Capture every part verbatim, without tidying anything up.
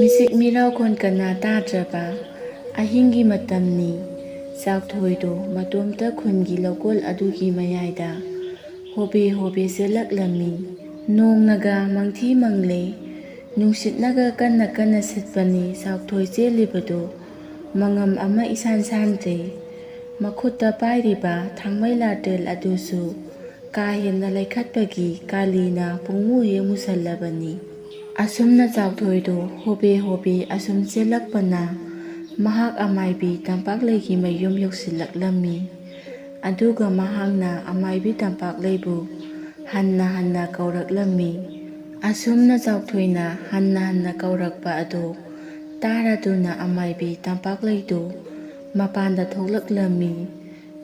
ꯃꯤꯁꯤꯛ ꯃꯤꯔꯥꯎꯈꯣꯟ ꯀꯅꯥ ꯇꯥꯗ꯭ꯔꯕ ꯑꯍꯤꯡꯒꯤ ꯃꯇꯝꯅꯤ꯫ ꯆꯥꯎꯊꯣꯏꯗꯣ ꯃꯇꯣꯝꯇ ꯈꯨꯟꯒꯤ ꯂꯧꯀꯣꯜ ꯑꯗꯨꯒꯤ ꯃꯌꯥꯏꯗ ꯍꯣꯕꯦ ꯍꯣꯕꯦ ꯆꯦꯜꯂꯛꯂꯝꯃꯤ꯫ ꯅꯣꯡꯅꯒ ꯃꯪꯊꯤ ꯃꯪꯂꯦ, ꯅꯨꯡꯁꯤꯠꯅꯒ ꯀꯟꯅ ꯀꯟꯅ ꯁꯤꯠꯄꯅꯤ꯫ ꯆꯥꯎꯊꯣꯏ ꯆꯦꯜꯂꯤꯕꯗꯨ ꯃꯉꯝ ꯑꯃ ꯏꯁꯥꯟ ꯁꯥꯟꯗ꯭ꯔꯦ꯫ ꯃꯈꯨꯠꯇ ꯄꯥꯏꯔꯤꯕ ꯊꯥꯡꯃꯩ ꯂꯥꯇꯦꯜ ꯑꯗꯨꯁꯨ ꯀꯥ ꯍꯦꯟꯅ ꯂꯩꯈꯠꯄꯒꯤ ꯀꯥꯂꯤꯅ ꯄꯨꯡꯃꯨ ꯍꯦꯛ ꯃꯨꯁꯜꯂꯕꯅꯤ꯫ ꯑꯁꯨꯝꯅ ꯆꯥꯎꯊꯣꯏꯗꯨ ꯍꯣꯕꯦ ꯍꯣꯕꯦ ꯑꯁꯨꯝ ꯆꯦꯜꯂꯛꯄꯅ ꯃꯍꯥꯛ ꯑꯃꯥꯏꯕꯤ ꯇꯝꯄꯥꯛꯂꯩꯒꯤ ꯃꯌꯨꯝ ꯌꯧꯁꯤꯜꯂꯛꯂꯝꯃꯤ꯫ ꯑꯗꯨꯒ ꯃꯍꯥꯛꯅ ꯑꯃꯥꯏꯕꯤ ꯇꯝꯄꯥꯛꯂꯩꯕꯨ ꯍꯟꯅ ꯍꯟꯅ ꯀꯧꯔꯛꯂꯝꯃꯤ꯫ ꯑꯁꯨꯝꯅ ꯆꯥꯎꯊꯣꯏꯅ ꯍꯟꯅ ꯍꯟꯅ ꯀꯧꯔꯛꯄ ꯑꯗꯨ ꯇꯥꯔꯗꯨꯅ ꯑꯃꯥꯏꯕꯤ ꯇꯝꯄꯥꯛꯂꯩꯗꯨ ꯃꯄꯥꯟꯗ ꯊꯣꯛꯂꯛꯂꯝꯃꯤ꯫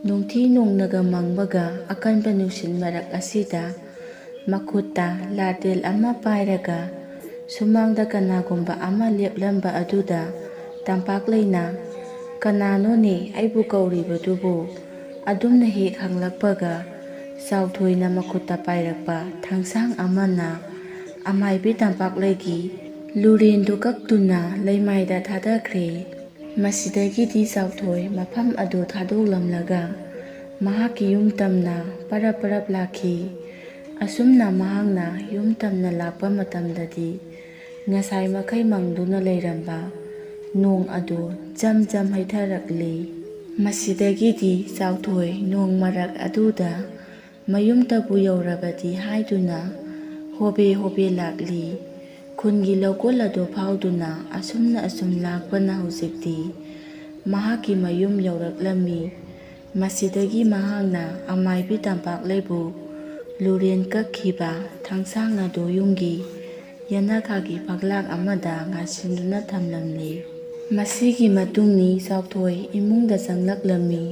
ꯅꯨꯡꯊꯤ ꯅꯣꯡꯅꯒ ꯃꯪꯕꯒ ꯑꯀꯟꯕ ꯅꯨꯡꯁꯤꯠ ꯃꯔꯛ ꯑꯁꯤꯗ ꯃꯈꯨꯠꯇ ꯂꯥꯇꯦꯜ ꯑꯃ ꯄꯥꯏꯔꯒ ꯁꯨꯃꯥꯡꯗ ꯀꯅꯥꯒꯨꯝꯕ ꯑꯃ ꯂꯦꯞꯂꯝꯕ ꯑꯗꯨꯗ ꯇꯝꯄꯥꯛꯂꯩꯅ, "ꯀꯅꯥꯅꯣꯅꯦ ꯑꯩꯕꯨ ꯀꯧꯔꯤꯕꯗꯨꯕꯨ?" ꯑꯗꯨꯝꯅ ꯍꯦꯛ ꯍꯪꯂꯛꯄꯒ ꯆꯥꯎꯊꯣꯏꯅ ꯃꯈꯨꯠꯇ ꯄꯥꯏꯔꯛꯄ ꯊꯥꯡꯁꯥꯡ ꯑꯃꯅ ꯑꯃꯥꯏꯕꯤ ꯇꯝꯄꯥꯛꯂꯩꯒꯤ ꯂꯨꯔꯦꯟꯗꯨ ꯀꯛꯇꯨꯅ ꯂꯩꯃꯥꯏꯗ ꯊꯥꯗꯈ꯭ꯔꯦ꯫ ꯃꯁꯤꯗꯒꯤꯗꯤ ꯆꯥꯎꯊꯣꯏ ꯃꯐꯝ ꯑꯗꯨ ꯊꯥꯗꯣꯛꯂꯝꯂꯒ ꯃꯍꯥꯛꯀꯤ ꯌꯨꯝ ꯇꯝꯅ ꯄꯔꯞ ꯄꯔꯞ ꯂꯥꯛꯈꯤ꯫ ꯑꯁꯨꯝꯅ ꯃꯍꯥꯛꯅ ꯌꯨꯝ ꯇꯝꯅ ꯂꯥꯛꯄ ꯃꯇꯝꯗꯗꯤ ꯉꯁꯥꯏ ꯃꯈꯩ ꯃꯪꯗꯨꯅ ꯂꯩꯔꯝꯕ ꯅꯣꯡ ꯑꯗꯨ ꯖꯝ ꯖꯝ ꯍꯩꯊꯔꯛꯂꯤ꯫ ꯃꯁꯤꯗꯒꯤꯗꯤ ꯆꯥꯎꯊꯣꯏ ꯅꯣꯡ ꯃꯔꯛ ꯑꯗꯨꯗ ꯃꯌꯨꯝꯇꯕꯨ ꯌꯧꯔꯕꯗꯤ ꯍꯥꯏꯗꯨꯅ ꯍꯣꯕꯦ ꯍꯣꯕꯦ ꯂꯥꯛꯂꯤ꯫ ꯈꯨꯟꯒꯤ ꯂꯧꯀꯣꯜ ꯑꯗꯨ ꯐꯥꯎꯗꯨꯅ ꯑꯁꯨꯝꯅ ꯑꯁꯨꯝ ꯂꯥꯛꯄꯅ ꯍꯧꯖꯤꯛꯇꯤ ꯃꯍꯥꯛꯀꯤ ꯃꯌꯨꯝ ꯌꯧꯔꯛꯂꯝꯃꯤ꯫ ꯃꯁꯤꯗꯒꯤ ꯃꯍꯥꯛꯅ ꯑꯃꯥꯏꯕꯤ ꯇꯝꯄꯥꯛꯂꯩꯕꯨ ꯂꯨꯔꯦꯟ ꯀꯛꯈꯤꯕ ꯊꯥꯡꯁꯥꯡ ꯑꯗꯨ ꯌꯨꯝꯒꯤ ꯌꯦꯅꯈꯥꯒꯤ ꯐꯛꯂꯥꯡ ꯑꯃꯗ ꯉꯥꯁꯤꯟꯗꯨꯅ ꯊꯝꯂꯝꯂꯤ꯫ ꯃꯁꯤꯒꯤ ꯃꯇꯨꯡꯅꯤ ꯆꯥꯎꯊꯣꯏ ꯏꯃꯨꯡꯗ ꯆꯪꯂꯛꯂꯝꯃꯤ꯫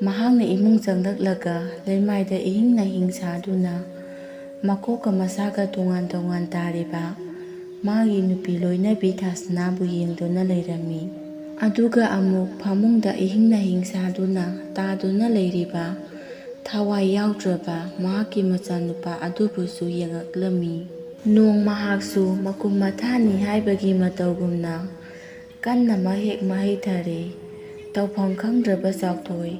ꯃꯍꯥꯛꯅ ꯏꯃꯨꯡ ꯆꯪꯂꯛꯂꯒ ꯂꯩꯃꯥꯏꯗ ꯏꯍꯤꯡ ꯅꯥꯍꯤꯡ ꯁꯥꯗꯨꯅ ꯃꯀꯣꯛꯀ ꯃꯁꯥꯒ ꯇꯣꯉꯥꯟ ꯇꯣꯉꯥꯟ ꯇꯥꯔꯤꯕ ꯃꯥꯒꯤ ꯅꯨꯄꯤ ꯂꯣꯏꯅꯕꯤ ꯊꯥꯁꯅꯥꯕꯨ ꯌꯦꯡꯗꯨꯅ ꯂꯩꯔꯝꯃꯤ꯫ ꯑꯗꯨꯒ ꯑꯃꯨꯛ ꯐꯃꯨꯡꯗ ꯏꯍꯤꯡ ꯅꯥꯍꯤꯡ ꯁꯥꯗꯨꯅ ꯇꯥꯗꯨꯅ ꯂꯩꯔꯤꯕ ꯊꯋꯥꯏ ꯌꯥꯎꯗ꯭ꯔꯕ ꯃꯍꯥꯛꯀꯤ ꯃꯆꯥꯅꯨꯄꯥ ꯑꯗꯨꯕꯨꯁꯨ ꯌꯦꯡꯉꯛꯂꯝꯃꯤ꯫ ꯅꯣꯡ ꯃꯍꯥꯛꯁꯨ ꯃꯀꯨꯝ ꯃꯊꯥꯅꯤ ꯍꯥꯏꯕꯒꯤ ꯃꯇꯧꯒꯨꯝꯅ ꯀꯟꯅ ꯃꯍꯦꯛ ꯃꯍꯩꯊꯔꯦ꯫ ꯇꯧꯐꯝ ꯈꯪꯗ꯭ꯔꯕ ꯆꯥꯎꯊꯣꯏ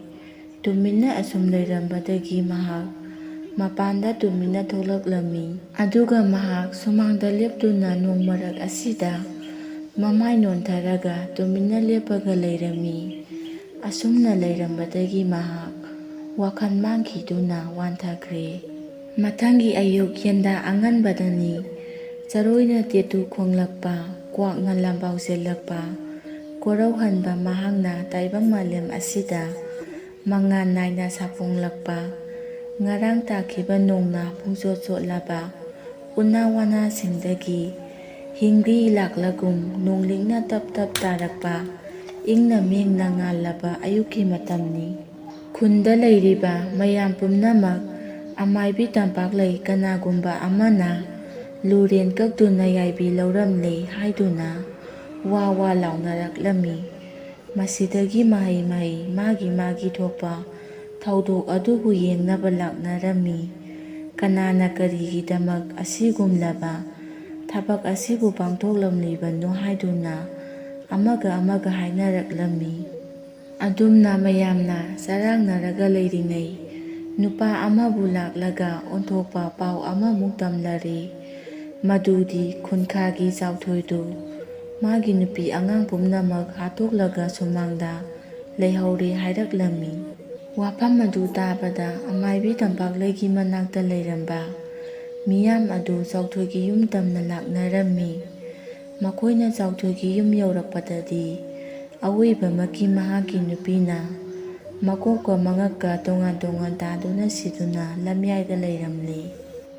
ꯇꯨꯃꯤꯟꯅ ꯑꯁꯨꯝ ꯂꯩꯔꯝꯕꯗꯒꯤ ꯃꯍꯥꯛ ꯃꯄꯥꯟꯗ ꯇꯨꯃꯤꯟꯅ ꯊꯣꯛꯂꯛꯂꯝꯃꯤ꯫ ꯑꯗꯨꯒ ꯃꯍꯥꯛ ꯁꯨꯃꯥꯡꯗ ꯂꯦꯞꯇꯨꯅ ꯅꯣꯡ ꯃꯔꯛ ꯑꯁꯤꯗ ꯃꯃꯥꯏ ꯅꯣꯟꯊꯔꯒ ꯇꯨꯃꯤꯟꯅ ꯂꯦꯞꯄꯒ ꯂꯩꯔꯝꯃꯤ꯫ ꯑꯁꯨꯝꯅ ꯂꯩꯔꯝꯕꯗꯒꯤ ꯃꯍꯥꯛ ꯋꯥꯈꯜ ꯃꯥꯡꯈꯤꯗꯨꯅ ꯋꯥꯟꯊꯈ꯭ꯔꯦ꯫ ꯃꯊꯪꯒꯤ ꯑꯌꯨꯛ ꯌꯦꯟꯗꯥ ꯑꯉꯟꯕꯗꯅꯤ꯫ ꯆꯔꯣꯏꯅ ꯇꯦꯇꯨ ꯈꯣꯡꯂꯛꯄ, ꯀ꯭ꯋꯥꯛꯅ ꯂꯝꯕꯥꯎ ꯆꯦꯜꯂꯛꯄ, ꯀꯣꯔꯧꯍꯟꯕ ꯃꯍꯥꯛꯅ ꯇꯥꯏꯕꯪ ꯃꯥꯂꯦꯝ ꯑꯁꯤꯗ ꯃꯉꯥꯜ ꯅꯥꯏꯅ ꯁꯥꯐꯣꯡꯂꯛꯄ, ꯉꯔꯥꯡ ꯇꯥꯈꯤꯕ ꯅꯣꯡꯅ ꯄꯨꯡꯆꯣꯠ ꯆꯣꯠꯂꯕ ꯎꯅꯥ ꯋꯥꯅꯥꯁꯤꯡꯗꯒꯤ ꯍꯤꯡꯒ꯭ꯔꯤ ꯂꯥꯛꯂꯒꯨꯝ ꯅꯣꯡꯂꯤꯛꯅ ꯇꯞ ꯇꯞ ꯇꯥꯔꯛꯄ, ꯏꯪꯅ ꯃꯦꯡꯅ ꯉꯥꯜꯂꯕ ꯑꯌꯨꯛꯀꯤ ꯃꯇꯝꯅꯤ꯫ ꯈꯨꯟꯗ ꯂꯩꯔꯤꯕ ꯃꯌꯥꯝ ꯄꯨꯝꯅꯃꯛ ꯑꯃꯥꯏꯕꯤ ꯇꯝꯄꯥꯛꯂꯩ ꯀꯅꯥꯒꯨꯝꯕ ꯑꯃꯅ ꯂꯨꯔꯦꯟ ꯀꯛꯇꯨꯅ ꯌꯥꯏꯕꯤ ꯂꯧꯔꯝꯂꯦ ꯍꯥꯏꯗꯨꯅ ꯋꯥ ꯋꯥ ꯂꯥꯎꯅꯔꯛꯂꯝꯃꯤ꯫ ꯃꯁꯤꯗꯒꯤ ꯃꯍꯩ ꯃꯍꯩ ꯃꯥꯒꯤ ꯃꯥꯒꯤ ꯊꯣꯛꯄ ꯊꯧꯗꯣꯛ ꯑꯗꯨꯕꯨ ꯌꯦꯡꯅꯕ ꯂꯥꯛꯅꯔꯝꯃꯤ꯫ ꯀꯅꯥꯅ ꯀꯔꯤꯒꯤꯗꯃꯛ ꯑꯁꯤꯒꯨꯝꯂꯕ ꯊꯕꯛ ꯑꯁꯤꯕꯨ ꯄꯥꯡꯊꯣꯛꯂꯝꯂꯤꯕꯅꯣ ꯍꯥꯏꯗꯨꯅ ꯑꯃꯒ ꯑꯃꯒ ꯍꯥꯏꯅꯔꯛꯂꯝꯃꯤ꯫ ꯑꯗꯨꯝꯅ ꯃꯌꯥꯝꯅ ꯆꯔꯥꯡꯅꯔꯒ ꯂꯩꯔꯤꯉꯩ, ꯅꯨꯄꯥ ꯑꯃꯕꯨ ꯂꯥꯛꯂꯒ ꯑꯣꯟꯊꯣꯛꯄ ꯄꯥꯎ ꯑꯃꯃꯨꯛ ꯇꯝꯂꯔꯦ꯫ ꯃꯗꯨꯗꯤ ꯈꯨꯟꯈꯥꯒꯤ ꯆꯥꯎꯊꯣꯏꯗꯨ ꯃꯥꯒꯤ ꯅꯨꯄꯤ ꯑꯉꯥꯡ ꯄꯨꯝꯅꯃꯛ ꯍꯥꯠꯇꯣꯛꯂꯒ ꯁꯨꯃꯥꯡꯗ ꯂꯩꯍꯧꯔꯦ ꯍꯥꯏꯔꯛꯂꯝꯃꯤ꯫ ꯋꯥꯐꯝ ꯑꯗꯨ ꯇꯥꯕꯗ ꯑꯃꯥꯏꯕꯤ ꯇꯝꯄꯥꯛꯂꯩꯒꯤ ꯃꯅꯥꯛꯇ ꯂꯩꯔꯝꯕ ꯃꯤꯌꯥꯝ ꯑꯗꯨ ꯆꯥꯎꯊꯣꯏꯒꯤ ꯌꯨꯝ ꯇꯝꯅ ꯂꯥꯛꯅꯔꯝꯃꯤ꯫ ꯃꯈꯣꯏꯅ ꯆꯥꯎꯊꯣꯏꯒꯤ ꯌꯨꯝ ꯌꯧꯔꯛꯄꯗꯗꯤ ꯑꯋꯣꯏꯕꯃꯛꯀꯤ ꯃꯍꯥꯛꯀꯤ ꯅꯨꯄꯤꯅ ꯃꯀꯣꯛꯀ ꯃꯉꯛꯀ ꯇꯣꯉꯥꯟ ꯇꯣꯉꯥꯟ ꯇꯥꯗꯨꯅ ꯁꯤꯗꯨꯅ ꯂꯝꯌꯥꯏꯗ ꯂꯩꯔꯝꯂꯦ꯫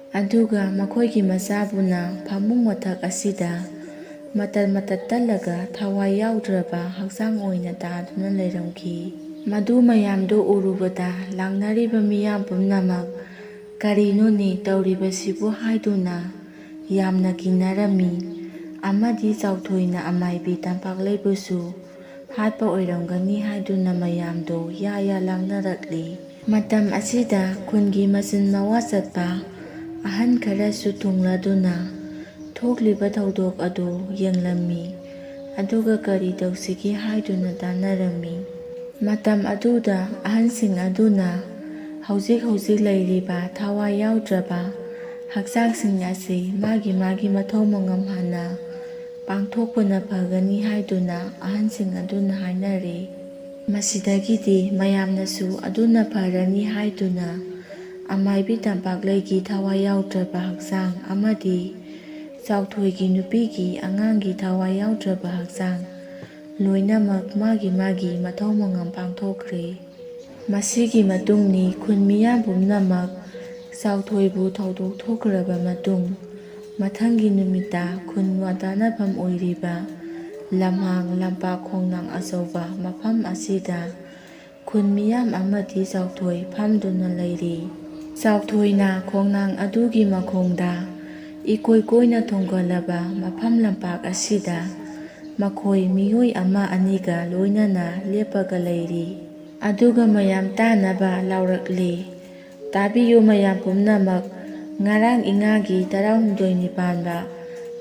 ꯑꯗꯨꯒ ꯃꯈꯣꯏꯒꯤ ꯃꯆꯥꯕꯨꯅ ꯐꯃꯨꯡ ꯃꯊꯛ ꯑꯁꯤꯗ ꯃꯇꯠ ꯃꯇꯠ ꯇꯠꯂꯒ ꯊꯋꯥꯏ ꯌꯥꯎꯗ꯭ꯔꯕ ꯍꯛꯆꯥꯡ ꯑꯣꯏꯅ ꯇꯥꯗꯨꯅ ꯂꯩꯔꯝꯈꯤ꯫ ꯃꯗꯨ ꯃꯌꯥꯝꯗꯨ ꯎꯔꯨꯕꯗ ꯂꯥꯛꯅꯔꯤꯕ ꯃꯤꯌꯥꯝ ꯄꯨꯝꯅꯃꯛ "ꯀꯔꯤꯅꯣꯅꯦ ꯇꯧꯔꯤꯕꯁꯤꯕꯨ?" ꯍꯥꯏꯗꯨꯅ ꯌꯥꯝꯅ ꯀꯤꯅꯔꯝꯃꯤ꯫ ꯑꯃꯗꯤ ꯆꯥꯎꯊꯣꯏꯅ ꯑꯃꯥꯏꯕꯤ ꯇꯝꯄꯥꯛꯂꯩꯕꯨꯁꯨ ꯍꯥꯠꯄ ꯑꯣꯏꯔꯝꯒꯅꯤ ꯍꯥꯏꯗꯨꯅ ꯃꯌꯥꯝꯗꯣ ꯌꯥ ꯌꯥ ꯂꯥꯡꯅꯔꯛꯂꯤ꯫ ꯃꯇꯝ ꯑꯁꯤꯗ ꯈꯨꯟꯒꯤ ꯃꯆꯤꯟ ꯃꯋꯥ ꯆꯠꯄ ꯑꯍꯟ ꯈꯔꯁꯨ ꯊꯨꯡꯂꯗꯨꯅ ꯊꯣꯛꯂꯤꯕ ꯊꯧꯗꯣꯛ ꯑꯗꯨ ꯌꯦꯡꯂꯝꯃꯤ, ꯑꯗꯨꯒ ꯀꯔꯤ ꯇꯧꯁꯤꯒꯦ ꯍꯥꯏꯗꯨꯅ ꯇꯥꯟꯅꯔꯝꯃꯤ꯫ ꯃꯇꯝ ꯑꯗꯨꯗ ꯑꯍꯟꯁꯤꯡ ꯑꯗꯨꯅ ꯍꯧꯖꯤꯛ ꯍꯧꯖꯤꯛ ꯂꯩꯔꯤꯕ ꯊꯋꯥꯏ ꯌꯥꯎꯗ꯭ꯔꯕ ꯍꯛꯆꯥꯡꯁꯤꯡ ꯑꯁꯤ ꯃꯥꯒꯤ ꯃꯥꯒꯤ ꯃꯊꯧ ꯃꯉꯝ ꯍꯥꯟꯅ ꯄꯥꯡꯊꯣꯛꯄꯅ ꯐꯒꯅꯤ ꯍꯥꯏꯗꯨꯅ ꯑꯍꯟꯁꯤꯡ ꯑꯗꯨꯅ ꯍꯥꯏꯅꯔꯦ꯫ ꯃꯁꯤꯗꯒꯤꯗꯤ ꯃꯌꯥꯝꯅꯁꯨ ꯑꯗꯨꯅ ꯐꯔꯅꯤ ꯍꯥꯏꯗꯨꯅ ꯑꯃꯥꯏꯕꯤ ꯇꯝꯄꯥꯛꯂꯩꯒꯤ ꯊꯋꯥꯏ ꯌꯥꯎꯗ꯭ꯔꯕ ꯍꯛꯆꯥꯡ ꯑꯃꯗꯤ ꯆꯥꯎꯊꯣꯏꯒꯤ ꯅꯨꯄꯤꯒꯤ ꯑꯉꯥꯡꯒꯤ ꯊꯋꯥꯏ ꯌꯥꯎꯗ꯭ꯔꯕ ꯍꯛꯆꯥꯡ ꯂꯣꯏꯅꯃꯛ ꯃꯥꯒꯤ ꯃꯥꯒꯤ ꯃꯊꯧ ꯃꯉꯝ ꯄꯥꯡꯊꯣꯛꯈ꯭ꯔꯦ꯫ ꯃꯁꯤꯒꯤ ꯃꯇꯨꯡꯅꯤ ꯈꯨꯟ ꯃꯤꯌꯥꯝ ꯄꯨꯝꯅꯃꯛ ꯆꯥꯎꯊꯣꯏꯕꯨ ꯊꯧꯗꯣꯛ ꯊꯣꯛꯈ꯭ꯔꯕ ꯃꯇꯨꯡ, ꯃꯊꯪꯒꯤ ꯅꯨꯃꯤꯠꯇ ꯈꯨꯟ ꯋꯥꯇꯥꯅꯐꯝ ꯑꯣꯏꯔꯤꯕ ꯂꯝꯍꯥꯡ ꯂꯝꯄꯥꯛ ꯈꯣꯡꯅꯥꯡ ꯑꯆꯧꯕ ꯃꯐꯝ ꯑꯁꯤꯗ ꯈꯨꯟ ꯃꯤꯌꯥꯝ ꯑꯃꯗꯤ ꯆꯥꯎꯊꯣꯏ ꯐꯝꯗꯨꯅ ꯂꯩꯔꯤ꯫ ꯆꯥꯎꯊꯣꯏꯅ ꯈꯣꯡꯅꯥꯡ ꯑꯗꯨꯒꯤ ꯃꯈꯣꯡꯗ ꯏꯀꯣꯏ ꯀꯣꯏꯅ ꯊꯣꯡꯒꯜꯂꯕ ꯃꯐꯝ ꯂꯝꯄꯥꯛ ꯑꯁꯤꯗ ꯃꯈꯣꯏ ꯃꯤꯑꯣꯏ ꯑꯃ ꯑꯅꯤꯒ ꯂꯣꯏꯅꯅ ꯂꯦꯞꯄꯒ ꯂꯩꯔꯤ꯫ ꯑꯗꯨꯒ ꯃꯌꯥꯝ ꯇꯥꯅꯕ ꯂꯥꯎꯔꯛꯂꯤ, "ꯇꯥꯕꯤꯌꯨ ꯃꯌꯥꯝ ꯄꯨꯝꯅꯃꯛ, ꯉꯔꯥꯡ ꯏꯉꯥꯒꯤ ꯇꯔꯥꯍꯨꯝꯗꯣꯏꯅꯤ ꯄꯥꯟꯕ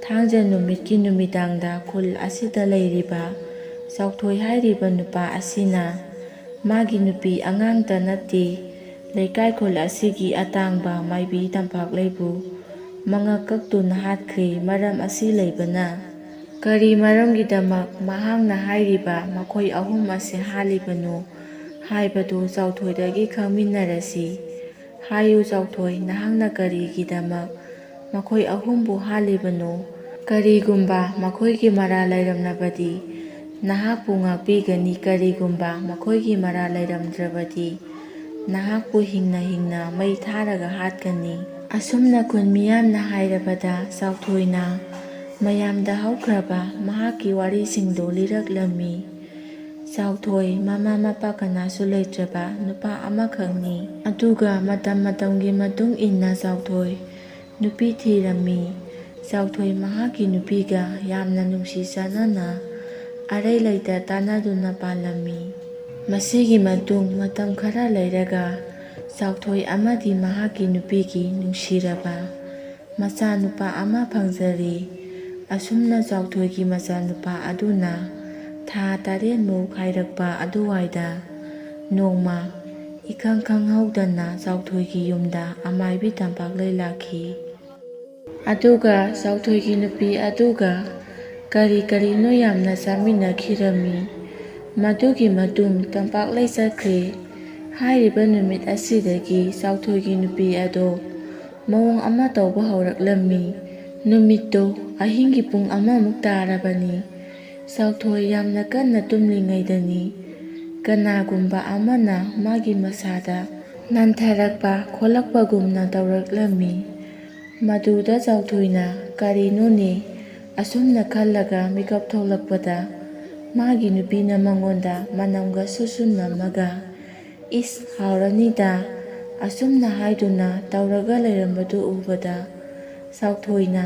ꯊꯥꯡꯖ ꯅꯨꯃꯤꯠꯀꯤ ꯅꯨꯃꯤꯗꯥꯡꯗ ꯈꯨꯜ ꯑꯁꯤꯗ ꯂꯩꯔꯤꯕ ꯆꯥꯎꯊꯣꯏ ꯍꯥꯏꯔꯤꯕ ꯅꯨꯄꯥ ꯑꯁꯤꯅ ꯃꯥꯒꯤ ꯅꯨꯄꯤ ꯑꯉꯥꯡꯇ ꯅꯠꯇꯦ, ꯂꯩꯀꯥꯏ ꯈꯨꯜ ꯑꯁꯤꯒꯤ ꯑꯇꯥꯡꯕ ꯃꯥꯏꯕꯤ ꯇꯝꯄꯥꯛꯂꯩꯕꯨ ꯃꯉꯛ ꯀꯛꯇꯨꯅ ꯍꯥꯠꯈ꯭ꯔꯦ꯫ ꯃꯔꯝ ꯑꯁꯤ ꯂꯩꯕꯅ ꯀꯔꯤ ꯃꯔꯝꯒꯤꯗꯃꯛ ꯃꯍꯥꯛꯅ ꯍꯥꯏꯔꯤꯕ ꯃꯈꯣꯏ ꯑꯍꯨꯝ ꯑꯁꯤ ꯍꯥꯠꯂꯤꯕꯅꯣ ꯍꯥꯏꯕꯗꯨ ꯆꯥꯎꯊꯣꯏꯗꯒꯤ ꯈꯪꯃꯤꯟꯅꯔꯁꯤ꯫ ꯍꯥꯏꯌꯨ ꯆꯥꯎꯊꯣꯏ, ꯅꯍꯥꯛꯅ ꯀꯔꯤꯒꯤꯗꯃꯛ ꯃꯈꯣꯏ ꯑꯍꯨꯝꯕꯨ ꯍꯥꯠꯂꯤꯕꯅꯣ? ꯀꯔꯤꯒꯨꯝꯕ ꯃꯈꯣꯏꯒꯤ ꯃꯔꯥꯜ ꯂꯩꯔꯝꯂꯕꯗꯤ ꯅꯍꯥꯛꯄꯨ ꯉꯥꯛꯄꯤꯒꯅꯤ, ꯀꯔꯤꯒꯨꯝꯕ ꯃꯈꯣꯏꯒꯤ ꯃꯔꯥꯜ ꯂꯩꯔꯝꯗ꯭ꯔꯕꯗꯤ ꯅꯍꯥꯛꯄꯨ ꯍꯤꯡꯅ ꯍꯤꯡꯅ ꯃꯩ ꯊꯥꯔꯒ ꯍꯥꯠꯀꯅꯤ꯫" ꯑꯁꯨꯝꯅ ꯈꯨꯟ ꯃꯤꯌꯥꯝꯅ ꯍꯥꯏꯔꯕꯗ ꯆꯥꯎꯊꯣꯏꯅ ꯃꯌꯥꯝꯗ ꯍꯧꯈ꯭ꯔꯕ ꯃꯍꯥꯛꯀꯤ ꯋꯥꯔꯤꯁꯤꯡꯗꯨ ꯂꯤꯔꯛꯂꯝꯃꯤ꯫ ꯆꯥꯎꯊꯣꯏ ꯃꯃꯥ ꯃꯄꯥ ꯀꯅꯥꯁꯨ ꯂꯩꯇ꯭ꯔꯕ ꯅꯨꯄꯥ ꯑꯃꯈꯛꯅꯤ꯫ ꯑꯗꯨꯒ ꯃꯇꯝ ꯃꯇꯝꯒꯤ ꯃꯇꯨꯡ ꯏꯟꯅ ꯆꯥꯎꯊꯣꯏ ꯅꯨꯄꯤ ꯊꯤꯔꯝꯃꯤ꯫ ꯆꯥꯎꯊꯣꯏ ꯃꯍꯥꯛꯀꯤ ꯅꯨꯄꯤꯒ ꯌꯥꯝꯅ ꯅꯨꯡꯁꯤ ꯆꯥꯟꯅꯅ ꯑꯔꯩ ꯂꯩꯇ ꯇꯥꯟꯅꯗꯨꯅ ꯄꯥꯜꯂꯝꯃꯤ꯫ ꯃꯁꯤꯒꯤ ꯃꯇꯨꯡ ꯃꯇꯝ ꯈꯔ ꯂꯩꯔꯒ ꯆꯥꯎꯊꯣꯏ ꯑꯃꯗꯤ ꯃꯍꯥꯛꯀꯤ ꯅꯨꯄꯤꯒꯤ ꯅꯨꯡꯁꯤꯔꯕ ꯃꯆꯥꯅꯨꯄꯥ ꯑꯃ ꯐꯪꯖꯔꯦ꯫ ꯑꯁꯨꯝꯅ ꯆꯥꯎꯊꯣꯏꯒꯤ ꯃꯆꯥꯅꯨꯄꯥ ꯑꯗꯨꯅ ꯊꯥ ꯇꯔꯦꯠꯃꯨꯛ ꯍꯥꯏꯔꯛꯄ ꯑꯗꯨꯋꯥꯏꯗ ꯅꯣꯡꯃ ꯏꯈꯪ ꯈꯪꯍꯧꯗꯅ ꯆꯥꯎꯊꯣꯏꯒꯤ ꯌꯨꯝꯗ ꯑꯃꯥꯏꯕꯤ ꯇꯝꯄꯥꯛꯂꯩ ꯂꯥꯛꯈꯤ꯫ ꯑꯗꯨꯒ ꯆꯥꯎꯊꯣꯏꯒꯤ ꯅꯨꯄꯤ ꯑꯗꯨꯒ ꯀꯔꯤ ꯀꯔꯤꯅꯣ ꯌꯥꯝꯅ ꯆꯥꯃꯤꯟꯅꯈꯤꯔꯝꯃꯤ꯫ ꯃꯗꯨꯒꯤ ꯃꯇꯨꯡ ꯇꯝꯄꯥꯛꯂꯩ ꯆꯠꯈ꯭ꯔꯦ꯫ ꯍꯥꯏꯔꯤꯕ ꯅꯨꯃꯤꯠ ꯑꯁꯤꯗꯒꯤ ꯆꯥꯎꯊꯣꯏꯒꯤ ꯅꯨꯄꯤ ꯑꯗꯣ ꯃꯑꯣꯡ ꯑꯃ ꯇꯧꯕ ꯍꯧꯔꯛꯂꯝꯃꯤ꯫ ꯅꯨꯃꯤꯠꯇꯨ ꯑꯍꯤꯡꯒꯤ ꯄꯨꯡ ꯑꯃꯃꯨꯛ ꯇꯥꯔꯕꯅꯤ꯫ ꯆꯥꯎꯊꯣꯏ ꯌꯥꯝꯅ ꯀꯟꯅ ꯇꯨꯝꯂꯤꯉꯩꯗꯅꯤ ꯀꯅꯥꯒꯨꯝꯕ ꯑꯃꯅ ꯃꯥꯒꯤ ꯃꯁꯥꯗ ꯅꯟꯊꯔꯛꯄ ꯈꯣꯠꯂꯛꯄꯒꯨꯝꯅ ꯇꯧꯔꯛꯂꯝꯃꯤ꯫ ꯃꯗꯨꯗ ꯆꯥꯎꯊꯣꯏꯅ ꯀꯔꯤꯅꯣꯅꯦ ꯑꯁꯨꯝꯅ ꯈꯜꯂꯒ ꯃꯤꯀꯞ ꯊꯣꯛꯂꯛꯄꯗ ꯃꯥꯒꯤ ꯅꯨꯄꯤꯅ ꯃꯉꯣꯟꯗ ꯃꯅꯝꯒ ꯁꯨꯁꯨ ꯅꯝꯃꯒ, "ꯏꯁ, ꯍꯥꯎꯔꯅꯤꯗ" ꯑꯁꯨꯝꯅ ꯍꯥꯏꯗꯨꯅ ꯇꯧꯔꯒ ꯂꯩꯔꯝꯕꯗꯨ ꯎꯕꯗ ꯆꯥꯎꯊꯣꯏꯅ,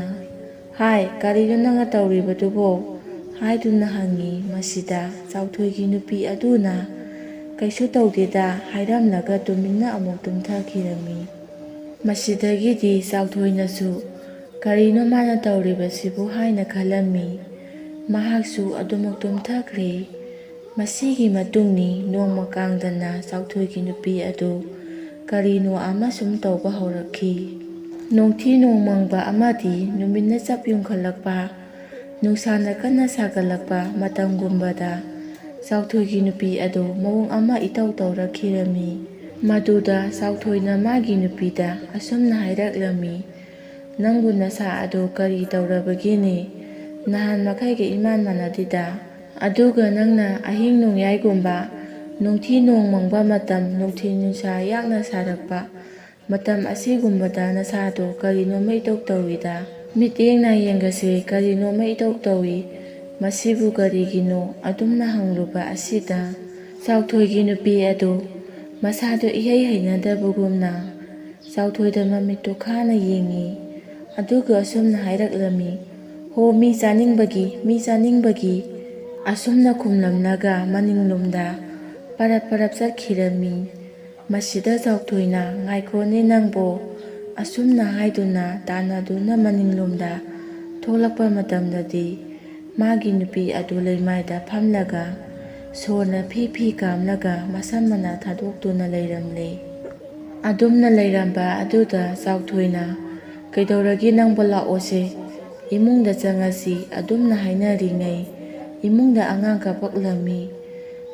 "ꯍꯥꯏ, ꯀꯔꯤꯅꯣ ꯅꯪꯅ ꯇꯧꯔꯤꯕꯗꯨꯕꯣ?" ꯍꯥꯏꯗꯨꯅ ꯍꯪꯉꯤ꯫ ꯃꯁꯤꯗ ꯆꯥꯎꯊꯣꯏꯒꯤ ꯅꯨꯄꯤ ꯑꯗꯨꯅ, "ꯀꯩꯁꯨ ꯇꯧꯗꯦꯗ" ꯍꯥꯏꯔꯝꯂꯒ ꯇꯨꯃꯤꯟꯅ ꯑꯃꯨꯛ ꯇꯨꯝꯊꯈꯤꯔꯝꯃꯤ꯫ ꯃꯁꯤꯗꯒꯤꯗꯤ ꯆꯥꯎꯊꯣꯏꯅꯁꯨ "ꯀꯔꯤꯅꯣ ꯃꯥꯅ ꯇꯧꯔꯤꯕꯁꯤꯕꯨ?" ꯍꯥꯏꯅ ꯈꯜꯂꯝꯃꯤ꯫ ꯃꯍꯥꯛꯁꯨ ꯑꯗꯨꯃꯛ ꯇꯨꯝꯊꯈ꯭ꯔꯦ꯫ ꯃꯁꯤꯒꯤ ꯃꯇꯨꯡꯅꯤ ꯅꯣꯡꯃ ꯀꯥꯡꯗꯅ ꯆꯥꯎꯊꯣꯏꯒꯤ ꯅꯨꯄꯤ ꯑꯗꯨ ꯀꯔꯤꯅꯣ ꯑꯃ ꯁꯨꯝ ꯇꯧꯕ ꯍꯧꯔꯛꯈꯤ꯫ ꯅꯣꯡꯊꯤ ꯅꯣꯡꯃꯪꯕ ꯑꯃꯗꯤ ꯅꯨꯃꯤꯠꯅ ꯆꯞ ꯌꯨꯡꯈꯠꯂꯛꯄ, ꯅꯨꯡꯁꯥꯅ ꯀꯟꯅ ꯁꯥꯒꯠꯂꯛꯄ ꯃꯇꯝꯒꯨꯝꯕꯗ ꯆꯥꯎꯊꯣꯏꯒꯤ ꯅꯨꯄꯤ ꯑꯗꯨ ꯃꯑꯣꯡ ꯑꯃ ꯏꯇꯧ ꯇꯧꯔꯛꯈꯤꯔꯝꯃꯤ꯫ ꯃꯗꯨꯗ ꯆꯥꯎꯊꯣꯏꯅ ꯃꯥꯒꯤ ꯅꯨꯄꯤꯗ ꯑꯁꯨꯝꯅ ꯍꯥꯏꯔꯛꯂꯝꯃꯤ, "ꯅꯪꯕꯨ ꯅꯁꯥ ꯑꯗꯨ ꯀꯔꯤ ꯇꯧꯔꯕꯒꯦꯅꯦ? ꯅꯍꯥꯟ ꯃꯈꯩꯒ ꯏꯃꯥꯟ ꯃꯥꯟꯅꯗꯦꯗ꯫ ꯑꯗꯨꯒ ꯅꯪꯅ ꯑꯍꯤꯡ ꯅꯣꯡꯌꯥꯏꯒꯨꯝꯕ, ꯅꯨꯡꯊꯤ ꯅꯣꯡ ꯃꯪꯕ ꯃꯇꯝ, ꯅꯨꯡꯊꯤꯜ ꯅꯨꯡꯁꯥ ꯌꯥꯛꯅ ꯁꯥꯔꯛꯄ ꯃꯇꯝ ꯑꯁꯤꯒꯨꯝꯕꯗ ꯅꯁꯥꯗꯣ ꯀꯔꯤꯅꯣꯃ ꯏꯇꯧ ꯇꯧꯏꯗ꯫ ꯃꯤꯠꯌꯦꯡ ꯅꯥꯌꯦꯡꯒꯁꯦ ꯀꯔꯤꯅꯣꯃ ꯏꯇꯧ ꯇꯧꯏ꯫ ꯃꯁꯤꯕꯨ ꯀꯔꯤꯒꯤꯅꯣ?" ꯑꯗꯨꯝꯅ ꯍꯪꯂꯨꯕ ꯑꯁꯤꯗ ꯆꯥꯎꯊꯣꯏꯒꯤ ꯅꯨꯄꯤ ꯑꯗꯨ ꯃꯁꯥꯗꯣ ꯏꯍꯩ ꯍꯩꯅꯗꯕꯒꯨꯝꯅ ꯆꯥꯎꯊꯣꯏꯗ ꯃꯃꯤꯠꯇꯨ ꯈꯥꯅ ꯌꯦꯡꯉꯤ꯫ ꯑꯗꯨꯒ ꯑꯁꯨꯝꯅ ꯍꯥꯏꯔꯛꯂꯝꯃꯤ, "ꯍꯣ, ꯃꯤ ꯆꯥꯅꯤꯡꯕꯒꯤ, ꯃꯤ ꯆꯥꯅꯤꯡꯕꯒꯤ"꯫ ꯑꯁꯨꯝꯅ ꯈꯨꯝꯂꯝꯂꯒ ꯃꯅꯤꯡꯂꯣꯝꯗ ꯄꯔꯞ ꯄꯔꯞ ꯆꯠꯈꯤꯔꯝꯃꯤ꯫ ꯃꯁꯤꯗ ꯆꯥꯎꯊꯣꯏꯅ, "ꯉꯥꯏꯈꯣꯅꯦ ꯅꯪꯕꯣ"꯫ ꯑꯁꯨꯝꯅ ꯍꯥꯏꯗꯨꯅ ꯇꯥꯟꯅꯗꯨꯅ ꯃꯅꯤꯡꯂꯣꯝꯗ ꯊꯣꯛꯂꯛꯄ ꯃꯇꯝꯗꯗꯤ, ꯃꯥꯒꯤ ꯅꯨꯄꯤ ꯑꯗꯨ ꯂꯩꯃꯥꯏꯗ ꯐꯝꯂꯒ ꯁꯣꯔꯅ ꯐꯤ ꯐꯤ ꯀꯥꯝꯂꯒ ꯃꯁꯝ ꯃꯅꯥ ꯊꯥꯗꯣꯛꯇꯨꯅ ꯂꯩꯔꯝꯂꯦ꯫ ꯑꯗꯨꯝꯅ ꯂꯩꯔꯝꯕ ꯑꯗꯨꯗ ꯆꯥꯎꯊꯣꯏꯅ, "ꯀꯩꯗꯧꯔꯒꯦ ꯅꯪꯕꯨ? ꯂꯥꯛꯑꯣꯁꯦ, ꯏꯃꯨꯡꯗ ꯆꯪꯉꯁꯤ" ꯑꯗꯨꯝꯅ ꯍꯥꯏꯅꯔꯤꯉꯩ, ꯏꯃꯨꯡꯗ ꯑꯉꯥꯡ ꯀꯞꯄꯛꯂꯝꯃꯤ꯫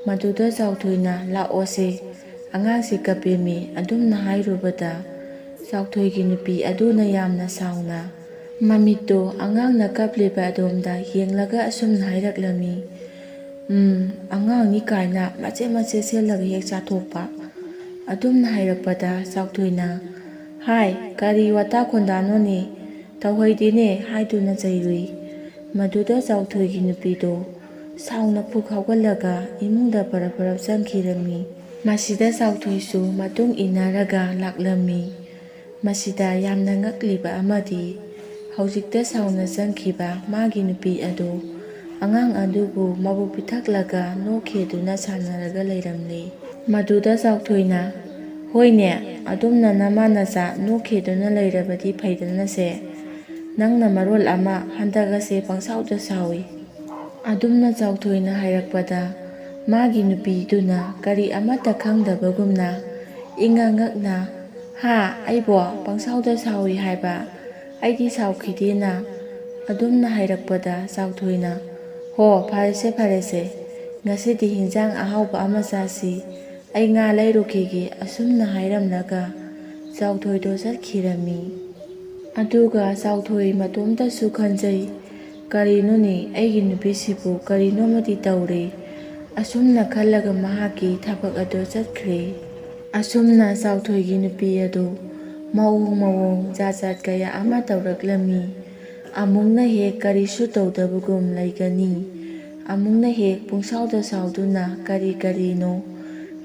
ꯃꯗꯨꯗ ꯆꯥꯎꯊꯣꯏꯅ, "ꯂꯥꯛꯑꯣꯁꯦ, ꯑꯉꯥꯡꯁꯤ ꯀꯞꯄꯦꯃꯤ" ꯑꯗꯨꯝꯅ ꯍꯥꯏꯔꯨꯕꯗ, ꯆꯥꯎꯊꯣꯏꯒꯤ ꯅꯨꯄꯤ ꯑꯗꯨꯅ ꯌꯥꯝꯅ ꯁꯥꯎꯅ ꯃꯃꯤꯠꯇꯨ ꯑꯉꯥꯡꯅ ꯀꯞꯂꯤꯕ ꯑꯗꯣꯝꯗ ꯌꯦꯡꯂꯒ ꯑꯁꯨꯝꯅ ꯍꯥꯏꯔꯛꯂꯝꯃꯤ, "ꯎꯝ, ꯑꯉꯥꯡꯅꯤ ꯀꯥꯏꯅ ꯃꯆꯦꯠ ꯃꯆꯦꯠ ꯁꯦꯠꯂꯒ ꯍꯦꯛ ꯆꯥꯊꯣꯛꯄ" ꯑꯗꯨꯝꯅ ꯍꯥꯏꯔꯛꯄꯗ ꯆꯥꯎꯊꯣꯏꯅ, "ꯍꯥꯏ, ꯀꯔꯤ ꯋꯥꯇꯥ ꯈꯣꯟꯗꯥꯅꯣꯅꯦ? ꯇꯧꯍꯩꯗꯦꯅꯦ" ꯍꯥꯏꯗꯨꯅ ꯆꯩꯔꯨꯏ꯫ ꯃꯗꯨꯗ ꯆꯥꯎꯊꯣꯏꯒꯤ ꯅꯨꯄꯤꯗꯣ ꯁꯥꯎꯅ ꯐꯨꯛ ꯍꯧꯒꯠꯂꯒ ꯏꯃꯨꯡꯗ ꯄꯔꯞ ꯄꯔꯞ ꯆꯪꯈꯤꯔꯝꯃꯤ꯫ ꯃꯁꯤꯗ ꯆꯥꯎꯊꯣꯏꯁꯨ ꯃꯇꯨꯡ ꯏꯟꯅꯔꯒ ꯂꯥꯛꯂꯝꯃꯤ꯫ ꯃꯁꯤꯗ ꯌꯥꯝꯅ ꯉꯛꯂꯤꯕ ꯑꯃꯗꯤ, ꯍꯧꯖꯤꯛꯇ ꯁꯥꯎꯅ ꯆꯪꯈꯤꯕ ꯃꯥꯒꯤ ꯅꯨꯄꯤ ꯑꯗꯨ ꯑꯉꯥꯡ ꯑꯗꯨꯕꯨ ꯃꯕꯨꯛ ꯄꯤꯊꯛꯂꯒ ꯅꯣꯛꯈꯦꯗꯨꯅ ꯁꯥꯟꯅꯔꯒ ꯂꯩꯔꯝꯂꯦ꯫ ꯃꯗꯨꯗ ꯆꯥꯎꯊꯣꯏꯅ, "ꯍꯣꯏꯅꯦ, ꯑꯗꯨꯝꯅ ꯅꯃꯥ ꯅꯆꯥ ꯅꯣꯛꯈꯦꯗꯨꯅ ꯂꯩꯔꯕꯗꯤ ꯐꯩꯗꯅꯁꯦ꯫ ꯅꯪꯅ ꯃꯔꯣꯜ ꯑꯃ ꯍꯟꯗꯛ ꯑꯁꯦ ꯄꯪꯁꯥꯎꯗ ꯁꯥꯎꯏ" ꯑꯗꯨꯝꯅ ꯆꯥꯎꯊꯣꯏꯅ ꯍꯥꯏꯔꯛꯄꯗ, ꯃꯥꯒꯤ ꯅꯨꯄꯤꯗꯨꯅ ꯀꯔꯤ ꯑꯃꯠꯇ ꯈꯪꯗꯕꯒꯨꯝꯅ ꯏꯉꯛ ꯉꯛꯅ, "ꯍꯥ, ꯑꯩꯕꯣ ꯄꯪꯁꯥꯎꯗ ꯁꯥꯎꯏ ꯍꯥꯏꯕ? ꯑꯩꯗꯤ ꯁꯥꯎꯈꯤꯗꯦꯅ" ꯑꯗꯨꯝꯅ ꯍꯥꯏꯔꯛꯄꯗ ꯆꯥꯎꯊꯣꯏꯅ, "ꯍꯣ, ꯐꯔꯦꯁꯦ, ꯐꯔꯦꯁꯦ, ꯉꯁꯤꯗꯤ ꯍꯤꯟꯖꯥꯡ ꯑꯍꯥꯎꯕ ꯑꯃ ꯆꯥꯁꯤ, ꯑꯩ ꯉꯥ ꯂꯩꯔꯨꯈꯤꯒꯦ" ꯑꯁꯨꯝꯅ ꯍꯥꯏꯔꯝꯂꯒ ꯆꯥꯎꯊꯣꯏꯗꯣ ꯆꯠꯈꯤꯔꯝꯃꯤ꯫ ꯑꯗꯨꯒ ꯆꯥꯎꯊꯣꯏ ꯃꯇꯣꯝꯇꯁꯨ ꯈꯟꯖꯩ, "ꯀꯔꯤꯅꯣꯅꯦ, ꯑꯩꯒꯤ ꯅꯨꯄꯤꯁꯤꯕꯨ ꯀꯔꯤꯅꯣꯃꯗꯤ ꯇꯧꯔꯦ" ꯑꯁꯨꯝꯅ ꯈꯜꯂꯒ ꯃꯍꯥꯛꯀꯤ ꯊꯕꯛ ꯑꯗꯨ ꯆꯠꯈ꯭ꯔꯦ꯫ ꯑꯁꯨꯝꯅ ꯆꯥꯎꯊꯣꯏꯒꯤ ꯅꯨꯄꯤ ꯑꯗꯨ ꯃꯑꯣꯡ ꯃꯑꯣꯡ ꯖꯥꯠ ꯖꯥꯠ ꯀꯌꯥ ꯑꯃ ꯇꯧꯔꯛꯂꯝꯃꯤ꯫ ꯑꯃꯨꯛꯅ ꯍꯦꯛ ꯀꯔꯤꯁꯨ ꯇꯧꯗꯕꯒꯨꯝ ꯂꯩꯒꯅꯤ, ꯑꯃꯨꯛꯅ ꯍꯦꯛ ꯄꯨꯡꯁꯥꯎꯗ ꯁꯥꯎꯗꯨꯅ ꯀꯔꯤ ꯀꯔꯤꯅꯣ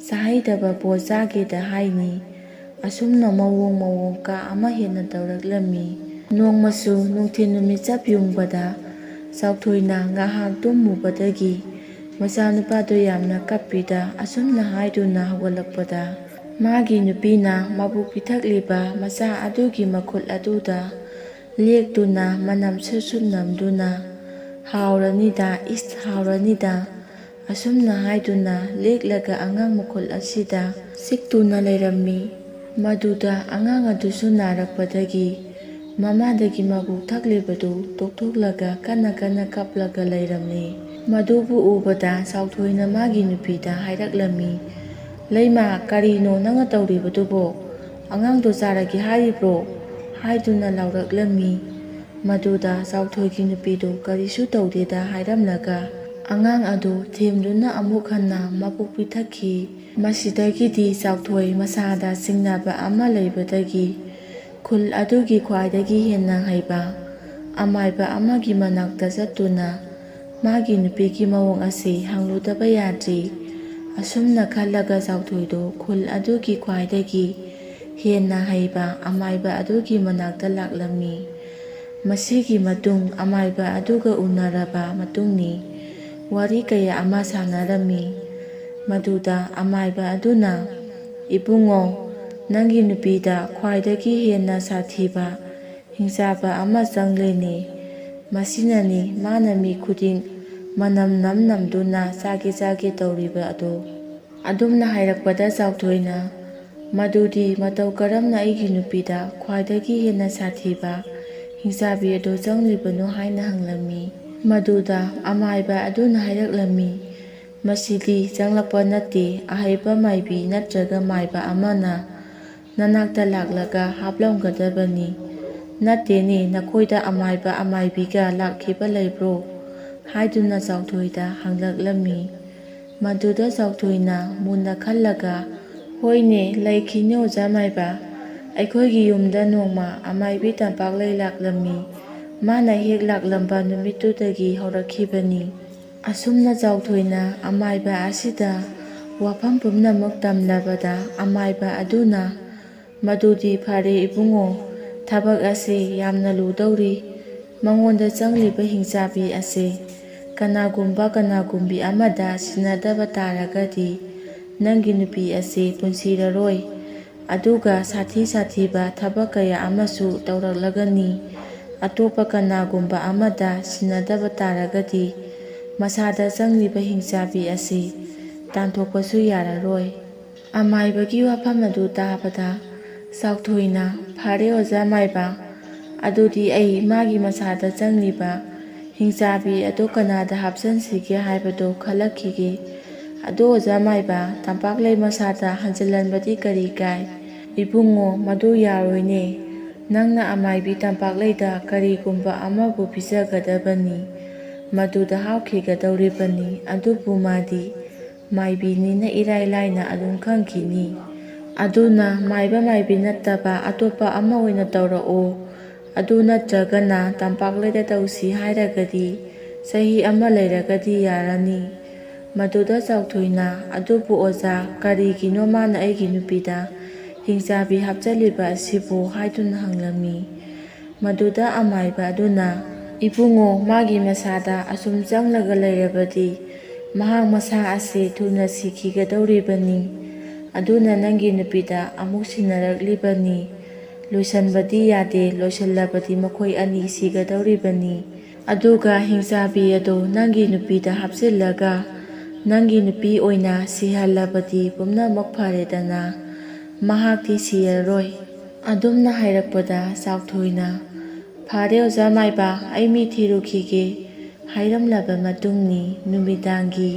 ꯆꯥꯍꯩꯗꯕ ꯄꯣꯠ ꯆꯥꯒꯦꯗ ꯍꯥꯏꯅꯤ꯫ ꯑꯁꯨꯝꯅ ꯃꯑꯣꯡ ꯃꯑꯣꯡ ꯀꯥ ꯑꯃ ꯍꯦꯟꯅ ꯇꯧꯔꯛꯂꯝꯃꯤ꯫ ꯅꯣꯡꯃꯁꯨ ꯅꯨꯡꯊꯤꯜ ꯅꯨꯃꯤꯠ ꯆꯞ ꯌꯨꯡꯕꯗ ꯆꯥꯎꯊꯣꯏꯅ ꯉꯥꯏꯍꯥꯛ ꯇꯨꯝꯃꯨꯕꯗꯒꯤ ꯃꯆꯥꯅꯨꯄꯥꯗꯨ ꯌꯥꯝꯅ ꯀꯞꯄꯤꯗ ꯑꯁꯨꯝꯅ ꯍꯥꯏꯗꯨꯅ ꯍꯧꯒꯠꯂꯛꯄꯗ, ꯃꯥꯒꯤ ꯅꯨꯄꯤꯅ ꯃꯕꯨꯛ ꯄꯤꯊꯛꯂꯤꯕ ꯃꯆꯥ ꯑꯗꯨꯒꯤ ꯃꯈꯨꯠ ꯑꯗꯨꯗ ꯂꯦꯛꯇꯨꯅ ꯃꯅꯝ ꯁꯨꯠ ꯁꯨꯠ ꯅꯝꯗꯨꯅ, "ꯍꯥꯎꯔꯅꯤꯗ, ꯏꯁ, ꯍꯥꯎꯔꯅꯤꯗ," ꯑꯁꯨꯝꯅ ꯍꯥꯏꯗꯨꯅ ꯂꯦꯛꯂꯒ ꯑꯉꯥꯡ ꯃꯈꯨꯜ ꯑꯁꯤꯗ ꯆꯤꯛꯇꯨꯅ ꯂꯩꯔꯝꯃꯤ꯫ ꯃꯗꯨꯗ ꯑꯉꯥꯡ ꯑꯗꯨꯁꯨ ꯅꯥꯔꯛꯄꯗꯒꯤ ꯃꯃꯥꯗꯒꯤ ꯃꯕꯨꯛ ꯊꯛꯂꯤꯕꯗꯨ ꯇꯣꯛꯊꯣꯛꯂꯒ ꯀꯟꯅ ꯀꯟꯅ ꯀꯞꯂꯒ ꯂꯩꯔꯝꯃꯤ꯫ ꯃꯗꯨꯕꯨ ꯎꯕꯗ ꯆꯥꯎꯊꯣꯏꯅ ꯃꯥꯒꯤ ꯅꯨꯄꯤꯗ ꯍꯥꯏꯔꯛꯂꯝꯃꯤ, "ꯂꯩꯃ, ꯀꯔꯤꯅꯣ ꯅꯪꯅ ꯇꯧꯔꯤꯕꯗꯨꯕꯣ? ꯑꯉꯥꯡꯗꯣ ꯆꯥꯔꯒꯦ ꯍꯥꯏꯔꯤꯕ꯭ꯔꯣ?" ꯍꯥꯏꯗꯨꯅ ꯂꯥꯎꯔꯛꯂꯝꯃꯤ꯫ ꯃꯗꯨꯗ ꯆꯥꯎꯊꯣꯏꯒꯤ ꯅꯨꯄꯤꯗꯨ ꯀꯔꯤꯁꯨ ꯇꯧꯗꯦꯗ ꯍꯥꯏꯔꯝꯂꯒ ꯑꯉꯥꯡ ꯑꯗꯨ ꯊꯦꯝꯗꯨꯅ ꯑꯃꯨꯛ ꯍꯟꯅ ꯃꯕꯨꯛ ꯄꯤꯊꯛꯈꯤ꯫ ꯃꯁꯤꯗꯒꯤꯗꯤ ꯆꯥꯎꯊꯣꯏ ꯃꯁꯥꯗ ꯆꯤꯡꯅꯕ ꯑꯃ ꯂꯩꯕꯗꯒꯤ ꯈꯨꯜ ꯑꯗꯨꯒꯤ ꯈ꯭ꯋꯥꯏꯗꯒꯤ ꯍꯦꯟꯅ ꯍꯩꯕ ꯑꯃꯥꯏꯕ ꯑꯃꯒꯤ ꯃꯅꯥꯛꯇ ꯆꯠꯇꯨꯅ ꯃꯥꯒꯤ ꯅꯨꯄꯤꯒꯤ ꯃꯑꯣꯡ ꯑꯁꯤ ꯍꯪꯂꯨꯗꯕ ꯌꯥꯗ꯭ꯔꯤ꯫ ꯑꯁꯨꯝꯅ ꯈꯜꯂꯒ ꯆꯥꯎꯊꯣꯏꯗꯨ ꯈꯨꯜ ꯑꯗꯨꯒꯤ ꯈ꯭ꯋꯥꯏꯗꯒꯤ ꯍꯦꯟꯅ ꯍꯩꯕ ꯑꯃꯥꯏꯕ ꯑꯗꯨꯒꯤ ꯃꯅꯥꯛꯇ ꯂꯥꯛꯂꯝꯃꯤ꯫ ꯃꯁꯤꯒꯤ ꯃꯇꯨꯡ ꯑꯃꯥꯏꯕ ꯑꯗꯨꯒ ꯎꯅꯔꯕ ꯃꯇꯨꯡꯅꯤ꯫ ꯋꯥꯔꯤ ꯀꯌꯥ ꯑꯃ ꯁꯥꯟꯅꯔꯝꯃꯤ꯫ ꯃꯗꯨꯗ ꯑꯃꯥꯏꯕ ꯑꯗꯨꯅ, "ꯏꯕꯨꯡꯉꯣ, ꯅꯪꯒꯤ ꯅꯨꯄꯤꯗ ꯈ꯭ꯋꯥꯏꯗꯒꯤ ꯍꯦꯟꯅ ꯁꯥꯊꯤꯕ ꯍꯤꯡꯆꯥꯕ ꯑꯃ ꯆꯪꯂꯦꯅꯦ꯫ ꯃꯁꯤꯅꯅꯤ ꯃꯥꯅ ꯃꯤ ꯈꯨꯗꯤꯡ ꯃꯅꯝ ꯅꯝ ꯅꯝꯗꯨꯅ ꯆꯥꯒꯦ ꯆꯥꯒꯦ ꯇꯧꯔꯤꯕ ꯑꯗꯨ꯫" ꯑꯗꯨꯝꯅ ꯍꯥꯏꯔꯛꯄꯗ ꯆꯥꯎꯊꯣꯏꯅ, "ꯃꯗꯨꯗꯤ ꯃꯇꯧ ꯀꯔꯝꯅ ꯑꯩꯒꯤ ꯅꯨꯄꯤꯗ ꯈ꯭ꯋꯥꯏꯗꯒꯤ ꯍꯦꯟꯅ ꯁꯥꯊꯤꯕ ꯍꯤꯡꯆꯥꯕꯤ ꯑꯗꯨ ꯆꯪꯂꯤꯕꯅꯣ?" ꯍꯥꯏꯅ ꯍꯪꯂꯝꯃꯤ꯫ ꯃꯗꯨꯗ ꯑꯃꯥꯏꯕ ꯑꯗꯨꯅ ꯍꯥꯏꯔꯛꯂꯝꯃꯤ, "ꯃꯁꯤꯗꯤ ꯆꯪꯂꯛꯄ ꯅꯠꯇꯦ, ꯑꯍꯩꯕ ꯃꯥꯏꯕꯤ ꯅꯠꯇ꯭ꯔꯒ ꯃꯥꯏꯕ ꯑꯃꯅ ꯅꯅꯥꯛꯇ ꯂꯥꯛꯂꯒ ꯍꯥꯞꯂꯝꯒꯗꯕꯅꯤ꯫ ꯅꯠꯇꯦꯅꯦ, ꯅꯈꯣꯏꯗ ꯑꯃꯥꯏꯕ ꯑꯃꯥꯏꯕꯤꯒ ꯂꯥꯛꯈꯤꯕ ꯂꯩꯕ꯭ꯔꯣ?" ꯍꯥꯏꯗꯨꯅ ꯆꯥꯎꯊꯣꯏꯗ ꯍꯪꯂꯛꯂꯝꯃꯤ꯫ ꯃꯗꯨꯗ ꯆꯥꯎꯊꯣꯏꯅ ꯃꯨꯟꯅ ꯈꯜꯂꯒ, "ꯍꯣꯏꯅꯦ, ꯂꯩꯈꯤꯅꯦ ꯑꯣꯖꯥ ꯃꯥꯏꯕ꯫ ꯑꯩꯈꯣꯏꯒꯤ ꯌꯨꯝꯗ ꯅꯣꯡꯃ ꯑꯃꯥꯏꯕꯤ ꯇꯝꯄꯥꯛꯂꯩ ꯂꯥꯛꯂꯝꯃꯤ꯫ ꯃꯥꯅ ꯍꯦꯛ ꯂꯥꯛꯂꯝꯕ ꯅꯨꯃꯤꯠꯇꯨꯗꯒꯤ ꯍꯧꯔꯛꯈꯤꯕꯅꯤ꯫" ꯑꯁꯨꯝꯅ ꯆꯥꯎꯊꯣꯏꯅ ꯑꯃꯥꯏꯕ ꯑꯁꯤꯗ ꯋꯥꯐꯝ ꯄꯨꯝꯅꯃꯛ ꯇꯝꯂꯕꯗ ꯑꯃꯥꯏꯕ ꯑꯗꯨꯅ, "ꯃꯗꯨꯗꯤ ꯐꯔꯦ ꯏꯕꯨꯡꯉꯣ, ꯊꯕꯛ ꯑꯁꯤ ꯌꯥꯝꯅ ꯂꯨꯗꯧꯔꯤ꯫ ꯃꯉꯣꯟꯗ ꯆꯪꯂꯤꯕ ꯍꯤꯡꯆꯥꯕꯤ ꯑꯁꯤ ꯀꯅꯥꯒꯨꯝꯕ ꯀꯅꯥꯒꯨꯝꯕꯤ ꯑꯃꯗ ꯁꯤꯟꯅꯗꯕ ꯇꯥꯔꯒꯗꯤ ꯅꯪꯒꯤ ꯅꯨꯄꯤ ꯑꯁꯤ ꯄꯨꯟꯁꯤꯔꯔꯣꯏ꯫ ꯑꯗꯨꯒ ꯁꯥꯊꯤ ꯁꯥꯊꯤꯕ ꯊꯕꯛ ꯀꯌꯥ ꯑꯃꯁꯨ ꯇꯧꯔꯛꯂꯒꯅꯤ꯫ ꯑꯇꯣꯞꯄ ꯀꯅꯥꯒꯨꯝꯕ ꯑꯃꯗ ꯁꯤꯟꯅꯗꯕ ꯇꯥꯔꯒꯗꯤ ꯃꯁꯥꯗ ꯆꯪꯂꯤꯕ ꯍꯤꯡꯆꯥꯕꯤ ꯑꯁꯤ ꯇꯥꯟꯊꯣꯛꯄꯁꯨ ꯌꯥꯔꯔꯣꯏ꯫ ꯑꯃꯥꯏꯕꯒꯤ ꯋꯥꯐꯝ ꯑꯗꯨ ꯇꯥꯕꯗ ꯆꯥꯎꯊꯣꯏꯅ, "ꯐꯔꯦ ꯑꯣꯖꯥ ꯃꯥꯏꯕ, ꯑꯗꯨꯗꯤ ꯑꯩ ꯃꯥꯒꯤ ꯃꯁꯥꯗ ꯆꯪꯂꯤꯕ ꯍꯤꯡꯆꯥꯕꯤ ꯑꯗꯨ ꯀꯅꯥꯗ ꯍꯥꯞꯆꯤꯟꯁꯤꯒꯦ ꯍꯥꯏꯕꯗꯨ ꯈꯜꯂꯛꯈꯤꯒꯦ꯫ ꯑꯗꯣ ꯑꯣꯖꯥ ꯃꯥꯏꯕ, ꯇꯝꯄꯥꯛꯂꯩ ꯃꯁꯥꯗ ꯍꯟꯖꯤꯜꯍꯟꯕꯗꯤ ꯀꯔꯤ ꯀꯥꯏ?" "ꯏꯕꯨꯡꯉꯣ, ꯃꯗꯨ ꯌꯥꯔꯣꯏꯅꯦ꯫ ꯅꯪꯅ ꯑꯃꯥꯏꯕꯤ ꯇꯝꯄꯥꯛꯂꯩꯗ ꯀꯔꯤꯒꯨꯝꯕ ꯑꯃꯕꯨ ꯄꯤꯖꯒꯗꯕꯅꯤ꯫ ꯃꯗꯨꯗ ꯍꯥꯞꯈꯤꯒꯗꯧꯔꯤꯕꯅꯤ꯫ ꯑꯗꯨꯕꯨ ꯃꯥꯗꯤ ꯃꯥꯏꯕꯤꯅꯤꯅ ꯏꯔꯥꯏ ꯂꯥꯏꯅ ꯑꯗꯨꯝ ꯈꯪꯈꯤꯅꯤ꯫ ꯑꯗꯨꯅ ꯃꯥꯏꯕ ꯃꯥꯏꯕꯤ ꯅꯠꯇꯕ ꯑꯇꯣꯞꯄ ꯑꯃ ꯑꯣꯏꯅ ꯇꯧꯔꯛꯑꯣ꯫ ꯑꯗꯨ ꯅꯠꯇ꯭ꯔꯒꯅ ꯇꯝꯄꯥꯛꯂꯩꯗ ꯇꯧꯁꯤ ꯍꯥꯏꯔꯒꯗꯤ ꯆꯍꯤ ꯑꯃ ꯂꯩꯔꯒꯗꯤ ꯌꯥꯔꯅꯤ꯫" ꯃꯗꯨꯗ ꯆꯥꯎꯊꯣꯏꯅ, "ꯑꯗꯨꯕꯨ ꯑꯣꯖꯥ, ꯀꯔꯤꯒꯤꯅꯣ ꯃꯥꯅ ꯑꯩꯒꯤ ꯅꯨꯄꯤꯗ ꯍꯤꯡꯆꯥꯕꯤ ꯍꯥꯞꯆꯜꯂꯤꯕ ꯑꯁꯤꯕꯨ?" ꯍꯥꯏꯗꯨꯅ ꯍꯪꯂꯝꯃꯤ꯫ ꯃꯗꯨꯗ ꯑꯃꯥꯏꯕ ꯑꯗꯨꯅ, "ꯏꯕꯨꯡꯉꯣ, ꯃꯥꯒꯤ ꯃꯁꯥꯗ ꯑꯁꯨꯝ ꯆꯪꯂꯒ ꯂꯩꯔꯕꯗꯤ ꯃꯍꯥꯛ ꯃꯁꯥ ꯑꯁꯤ ꯊꯨꯅ ꯁꯤꯈꯤꯒꯗꯧꯔꯤꯕꯅꯤ꯫ ꯑꯗꯨꯅ ꯅꯪꯒꯤ ꯅꯨꯄꯤꯗ ꯑꯃꯨꯛ ꯁꯤꯟꯅꯔꯛꯂꯤꯕꯅꯤ꯫ ꯂꯣꯏꯁꯟꯕꯗꯤ ꯌꯥꯗꯦ, ꯂꯣꯏꯁꯜꯂꯕꯗꯤ ꯃꯈꯣꯏ ꯑꯅꯤ ꯁꯤꯒꯗꯧꯔꯤꯕꯅꯤ꯫ ꯑꯗꯨꯒ ꯍꯤꯡꯆꯥꯕꯤ ꯑꯗꯨ ꯅꯪꯒꯤ ꯅꯨꯄꯤꯗ ꯍꯥꯞꯆꯤꯜꯂꯒ ꯅꯪꯒꯤ ꯅꯨꯄꯤ ꯑꯣꯏꯅ ꯁꯤꯍꯜꯂꯕꯗꯤ ꯄꯨꯝꯅꯃꯛ ꯐꯔꯦꯗꯅ, ꯃꯍꯥꯛꯇꯤ ꯁꯤꯔꯔꯣꯏ꯫" ꯑꯗꯨꯝꯅ ꯍꯥꯏꯔꯛꯄꯗ ꯆꯥꯎꯊꯣꯏꯅ, "ꯐꯔꯦ ꯑꯣꯖꯥ ꯃꯥꯏꯕ, ꯑꯩ ꯃꯤ ꯊꯤꯔꯨꯈꯤꯒꯦ꯫" ꯍꯥꯏꯔꯝꯂꯕ ꯃꯇꯨꯡꯅꯤ ꯅꯨꯃꯤꯗꯥꯡꯒꯤ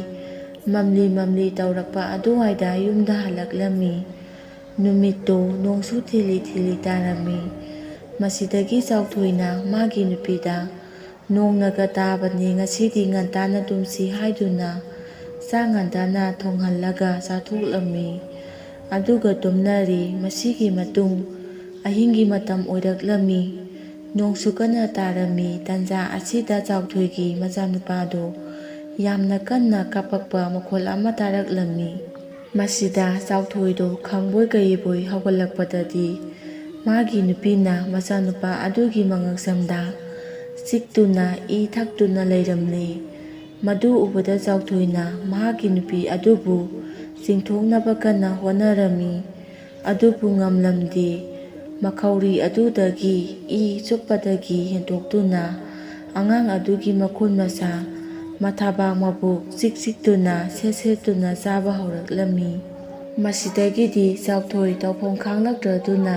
ꯃꯝꯂꯤ ꯃꯝꯂꯤ ꯇꯧꯔꯛꯄ ꯑꯗꯨꯋꯥꯏꯗ ꯌꯨꯝꯗ ꯍꯜꯂꯛꯂꯝꯃꯤ꯫ ꯅꯨꯃꯤꯠꯇꯨ ꯅꯣꯡꯁꯨ ꯊꯤꯂꯤ ꯊꯤꯂꯤ ꯇꯥꯔꯝꯃꯤ꯫ ꯃꯁꯤꯗꯒꯤ ꯆꯥꯎꯊꯣꯏꯅ ꯃꯥꯒꯤ ꯅꯨꯄꯤꯗ, "ꯅꯣꯡꯅꯒ ꯇꯥꯕꯅꯤ, ꯉꯁꯤꯗꯤ ꯉꯟꯇꯥꯅ ꯇꯨꯝꯁꯤ" ꯍꯥꯏꯗꯨꯅ ꯆꯥꯛ ꯉꯟꯇꯥꯅ ꯊꯣꯡꯍꯜꯂꯒ ꯆꯥꯊꯣꯛꯂꯝꯃꯤ꯫ ꯑꯗꯨꯒ ꯇꯨꯝꯅꯔꯤ꯫ ꯃꯁꯤꯒꯤ ꯃꯇꯨꯡ ꯑꯍꯤꯡꯒꯤ ꯃꯇꯝ ꯑꯣꯏꯔꯛꯂꯝꯃꯤ꯫ ꯅꯣꯡꯁꯨ ꯀꯟꯅ ꯇꯥꯔꯝꯃꯤ꯫ ꯇꯟꯖꯥ ꯑꯁꯤꯗ ꯆꯥꯎꯊꯣꯏꯒꯤ ꯃꯆꯥꯅꯨꯄꯥꯗꯨ ꯌꯥꯝꯅ ꯀꯟꯅ ꯀꯥꯞꯄꯛꯄ ꯃꯈꯣꯜ ꯑꯃ ꯇꯥꯔꯛꯂꯝꯃꯤ꯫ ꯃꯁꯤꯗ ꯆꯥꯎꯊꯣꯏꯗꯣ ꯈꯪꯕꯣꯏ ꯀꯩꯕꯣꯏ ꯍꯧꯒꯠꯂꯛꯄꯗꯗꯤ ꯃꯥꯒꯤ ꯅꯨꯄꯤꯅ ꯃꯆꯥꯅꯨꯄꯥ ꯑꯗꯨꯒꯤ ꯃꯉꯛꯁꯝꯗ ꯆꯤꯛꯇꯨꯅ ꯏ ꯊꯛꯇꯨꯅ ꯂꯩꯔꯝꯂꯦ꯫ ꯃꯗꯨ ꯎꯕꯗ ꯆꯥꯎꯊꯣꯏꯅ ꯃꯍꯥꯛꯀꯤ ꯅꯨꯄꯤ ꯑꯗꯨꯕꯨ ꯆꯤꯡꯊꯣꯛꯅꯕ ꯀꯟꯅ ꯍꯣꯠꯅꯔꯝꯃꯤ꯫ ꯑꯗꯨꯕꯨ ꯉꯝꯂꯝꯗꯦ꯫ ꯃꯈꯧꯔꯤ ꯑꯗꯨꯗꯒꯤ ꯏ ꯆꯨꯞꯄꯗꯒꯤ ꯍꯦꯟꯗꯣꯛꯇꯨꯅ ꯑꯉꯥꯡ ꯑꯗꯨꯒꯤ ꯃꯈꯨꯠ ꯃꯁꯥ, ꯃꯊꯥꯕꯥꯛ ꯃꯕꯨꯛ ꯆꯤꯛ ꯆꯤꯛꯇꯨꯅ ꯁꯦꯠ ꯁꯦꯠꯇꯨꯅ ꯆꯥꯕ ꯍꯧꯔꯛꯂꯝꯃꯤ꯫ ꯃꯁꯤꯗꯒꯤꯗꯤ ꯆꯥꯎꯊꯣꯏ ꯇꯧꯐꯝ ꯈꯪꯂꯛꯇ꯭ꯔꯗꯨꯅ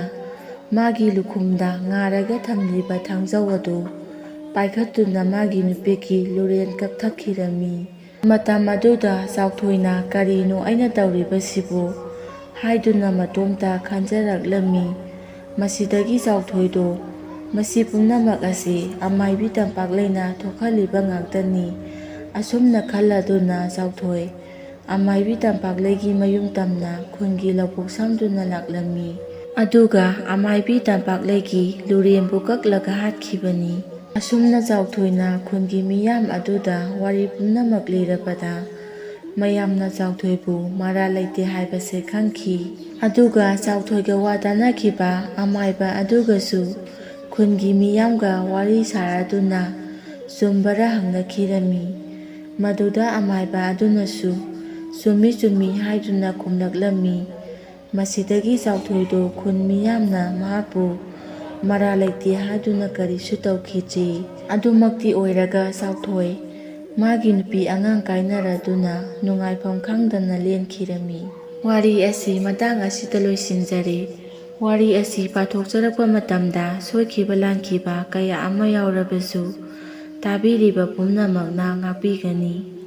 ꯃꯥꯒꯤ ꯂꯨꯈꯨꯝꯗ ꯉꯥꯔꯒ ꯊꯝꯂꯤꯕ ꯊꯥꯡꯖꯧ ꯑꯗꯨ ꯄꯥꯏꯈꯠꯇꯨꯅ ꯃꯥꯒꯤ ꯅꯨꯄꯤꯒꯤ ꯂꯨꯔꯦꯟ ꯀꯛꯊꯠꯈꯤꯔꯝꯃꯤ꯫ ꯃꯇꯝ ꯑꯗꯨꯗ ꯆꯥꯎꯊꯣꯏꯅ "ꯀꯔꯤꯅꯣ ꯑꯩꯅ ꯇꯧꯔꯤꯕꯁꯤꯕꯨ?" ꯍꯥꯏꯗꯨꯅ ꯃꯇꯣꯝꯇ ꯈꯟꯖꯔꯛꯂꯝꯃꯤ꯫ ꯃꯁꯤꯗꯒꯤ ꯆꯥꯎꯊꯣꯏꯗꯣ "ꯃꯁꯤ ꯄꯨꯝꯅꯃꯛ ꯑꯁꯤ ꯑꯃꯥꯏꯕꯤ ꯇꯝꯄꯥꯛꯂꯩꯅ ꯊꯣꯛꯍꯜꯂꯤꯕ ꯉꯥꯛꯇꯅꯤ"꯫ ꯑꯁꯨꯝꯅ ꯈꯜꯂꯗꯨꯅ ꯆꯥꯎꯊꯣꯏ ꯑꯃꯥꯏꯕꯤ ꯇꯝꯄꯥꯛꯂꯩꯒꯤ ꯃꯌꯨꯝ ꯇꯝꯅ ꯈꯨꯟꯒꯤ ꯂꯧꯕꯨꯛ ꯁꯝꯗꯨꯅ ꯂꯥꯛꯂꯝꯃꯤ꯫ ꯑꯗꯨꯒ ꯑꯃꯥꯏꯕꯤ ꯇꯝꯄꯥꯛꯂꯩꯒꯤ ꯂꯨꯔꯦꯟꯕꯨ ꯀꯛꯂꯒ ꯍꯥꯠꯈꯤꯕꯅꯤ꯫ ꯑꯁꯨꯝꯅ ꯆꯥꯎꯊꯣꯏꯅ ꯈꯨꯟꯒꯤ ꯃꯤꯌꯥꯝ ꯑꯗꯨꯗ ꯋꯥꯔꯤ ꯄꯨꯝꯅꯃꯛ ꯂꯤꯔꯕꯗ ꯃꯌꯥꯝꯅ ꯆꯥꯎꯊꯣꯏꯕꯨ ꯃꯔꯥꯜ ꯂꯩꯇꯦ ꯍꯥꯏꯕꯁꯦ ꯈꯪꯈꯤ꯫ ꯑꯗꯨꯒ ꯆꯥꯎꯊꯣꯏꯒ ꯋꯥ ꯇꯥꯅꯈꯤꯕ ꯑꯃꯥꯏꯕ ꯑꯗꯨꯒꯁꯨ ꯈꯨꯟꯒꯤ ꯃꯤꯌꯥꯝꯒ ꯋꯥꯔꯤ ꯁꯥꯔꯗꯨꯅ ꯆꯨꯝꯕꯔꯥ ꯍꯪꯅꯈꯤꯔꯝꯃꯤ꯫ ꯃꯗꯨꯗ ꯑꯃꯥꯏꯕ ꯑꯗꯨꯅꯁꯨ "ꯆꯨꯝꯃꯤ, ꯆꯨꯝꯃꯤ" ꯍꯥꯏꯗꯨꯅ ꯈꯨꯝꯂꯛꯂꯝꯃꯤ꯫ ꯃꯁꯤꯗꯒꯤ ꯆꯥꯎꯊꯣꯏꯗꯨ ꯈꯨꯟ ꯃꯤꯌꯥꯝꯅ ꯃꯍꯥꯛꯄꯨ ꯃꯔꯥꯜ ꯂꯩꯇꯦ ꯍꯥꯏꯗꯨꯅ ꯀꯔꯤꯁꯨ ꯇꯧꯈꯤꯗ꯭ꯔꯤ꯫ ꯑꯗꯨꯃꯛꯇꯤ ꯑꯣꯏꯔꯒ ꯆꯥꯎꯊꯣꯏ ꯃꯥꯒꯤ ꯅꯨꯄꯤ ꯑꯉꯥꯡ ꯀꯥꯏꯅꯔꯗꯨꯅ ꯅꯨꯡꯉꯥꯏꯐꯝ ꯈꯪꯗꯅ ꯂꯦꯟꯈꯤꯔꯝꯃꯤ꯫ ꯋꯥꯔꯤ ꯑꯁꯤ ꯃꯇꯥꯡ ꯑꯁꯤꯗ ꯂꯣꯏꯁꯤꯟꯖꯔꯦ꯫ ꯋꯥꯔꯤ ꯑꯁꯤ ꯄꯥꯊꯣꯛꯆꯔꯛꯄ ꯃꯇꯝꯗ ꯁꯣꯏꯈꯤꯕ ꯂꯥꯟꯈꯤꯕ ꯀꯌꯥ ꯑꯃ ꯌꯥꯎꯔꯕꯁꯨ, ꯇꯥꯕꯤꯔꯤꯕ ꯄꯨꯝꯅꯃꯛꯅ ꯉꯥꯛꯄꯤꯒꯅꯤ꯫